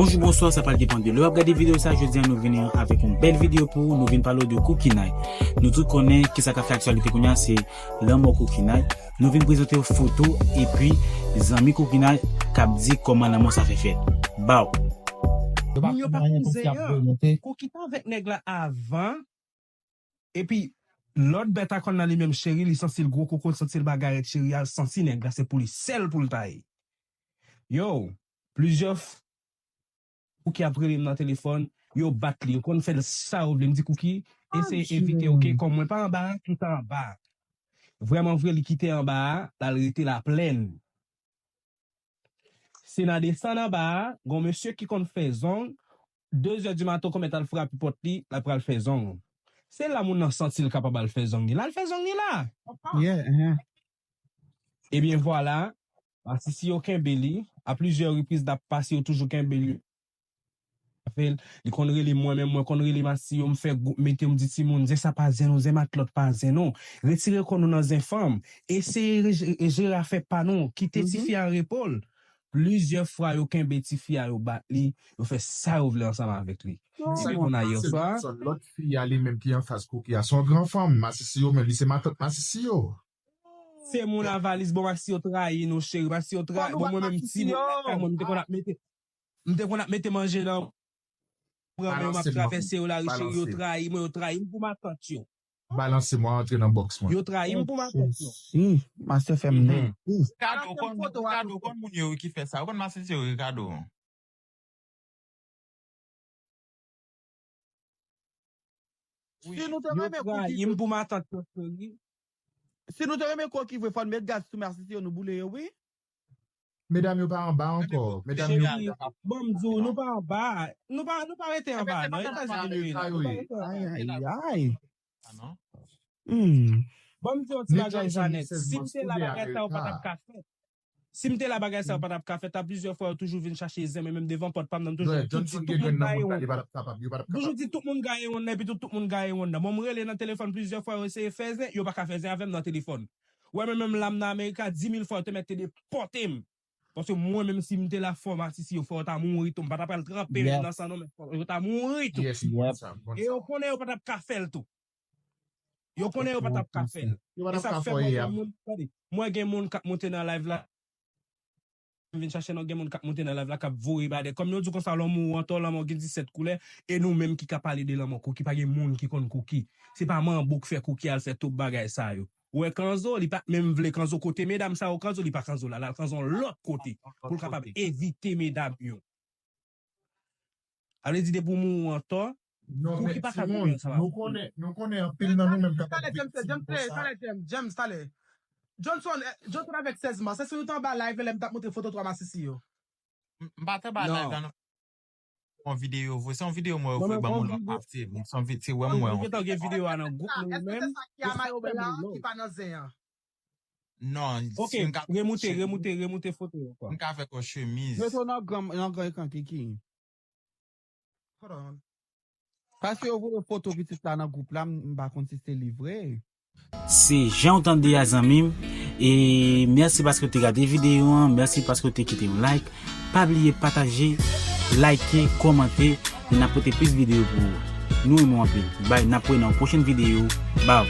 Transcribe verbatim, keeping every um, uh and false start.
Bonjou, bonswa, sa pral depann de lè w ap gade videyo sa. Jodi a, nou vini avèk yon bèl videyo pou ou. Nou vin pale w de kokinay. Nou tout konnen kisa k ap fè aktyalite kounye a, se lanmò kokinay. Nou vin prezante w foto epi zanmi kokinay k ap di kòman lanmò sa fè fèt. Baw! Moun yo pa konn zen an. Koki t avèk nèg la avan. Epi, lòt bèt a kòn nan li menm cheri, li santi l gwo koko, l santi l bagay, cheri a santi nèg la se pou li sèl pou l ta ye. Yo, plizyè f-, Kouki ap rele m nan telefòn, yo bat li, yo konn fè l sa yo vle. M di Kouki, eseye evite, oke? Kòm mwen pa anba a, kite anba a. Vrèman vre, li kite anba a, l al rete Laplèn. Se nan desann anba a, gon mesye ki konn fè zong, de zè di maten, w konn mèt al frape pòt li, l ap pral fè zong. Se la moun nan santi l kapab al fè zong li. L al fè zong li la. Yeah, uh-huh. Ebyen, vwala, masisi yo kenbe li. A plizyè repriz, l ap pase, yo toujou kenbe li. Li konn rele mwen menm, mwen konn rele masisi yo, m fè gwoup mete, m di timoun, zen sa pa zen nou, zen matlòt pa zen nou. Retire kò nou nan zen fanm. Eseye re-, jere afè pa nou, kite tifi a repo l. Plizyè fwa, yo kenbe tifi a, yo bat li, yo fè sa yo vle ansanm avèk li. Epi kounye a, yè swa, lòt fi a li menm ki anfas Kouki a, se yon gran fanm, masisi yo, men li se matant masisi yo. Se moun a valiz, bon, masisi yo trayi nou, cheri, masisi yo trayi, bon, mwen menm, timoun lakay mwen, m te konn ap mete, m te konn ap mete manje nan pran men yo, m ap travèse yo lari, cheri, yo trayi mwen, yo trayi m pou matant yo. Balanse mwen, antre nan bòks mwen. Yo trayi m pou matant yo. Jezi, masè fè m nèg. Rikado, konn, Rikado, konn moun yo ki fè sa. Ou konn masisi yo, Rikado. Si nou te renmen Kouki vre, pou matant yo, cheri. Si nou te renmen Kouki vre, fò n met gaz sou masisi yo, nou boule yo, wi. Medam yo pa anba ankò. Medam yo. Cheri, ban m di w, nou pa anba. Nou pa, nou pa rete anba, non. Etazini nou ye la. Nou pa rete anba. Ay, ay, ay. Hmm. Ban m di w yon ti bagay, Janèt. Si m te la, bagay sa yo pa t ap ka fèt. Si m te la, bagay sa yo pa t ap ka fèt. A plizyè fwa, yo toujou vin chache zen mwen menm devan pòt pa m nan, m toujou di tout moun gaye wonn nan. Toujou di tout moun gaye wonn nan, epi tout, tout moun gaye wonn nan. Bon, m rele nan telefòn plizyè fwa, yo eseye fè zen, yo pa ka fè zen avè m nan telefòn. Ou wè, mwen menm la m nan Amerik la, di mil fwa yo te mèt te depòte m. Paske mwen menm, si m te la, fò masisi yo, fò yo ta mouri tou. M pa ta pral tranpe menm nan san non, men fò yo ta mouri tou. E yo konnen yo pa t ap ka fè l tou. Yo konnen yo pa t ap ka fè l. E sa k fè mwen gen moun, tande, mwen gen moun k ap monte nan live la. M vin chache nou, gen moun k ap monte nan live la, k ap voye bagay. Kòm yo di konsa, lanmou an tò, lanmò gen disèt koulè, e nou menm ki ka pale de lanmò Kouki, pa gen moun ki konn Kouki. Se pa manbo k fè Kouki al fè tout bagay sa yo. Ou wè Kanzo, li pa t menm vle Kanzo kote medam sa yo, Kanzo, li pa Kanzo la, l al Kanzo yon lòt kote, pou l kapab evite medam yo. A vle di, depi w mouri an tò, Kouki pa ka tounen ansanm avè w. Nou konnen, nou konnen anpil nan nou menm k ap vitim konsa. Talè, James, talè, James, talè. Johnson, eh, Johnson avèk sèz mas, èske nou te anba live lè m t ap montre foto twa masisi yo? M, m pa t anba live la, non. Yon videyo vre, se yon videyo mwen voye ban moun lòt pati. Se yon vi-, se wè m wè yon. Mwen gentan gen videyo a nan gwoup nou menm. Èske se sa ki a mayo blan ki pa nan zen an? Non, ok, si m ka remoute, remoute, remoute foto yo ankò. M ka fè kò chemiz. Mete w nan gran, nan gran ekran, Kiki. Hold on. Paske yo voye foto pitit la nan gwoup la, m, m pa konn si se li vre. Se jan w tande a, zanmi m. E mèsi paske w te gade videyo an, mèsi paske w te kite yon like. Pa bliye pataje, like, kòmante, e n ap pote plis videyo pou ou. Nou renmen w anpil. Bye, n ap wè nan yon pwochèn videyo. Baw.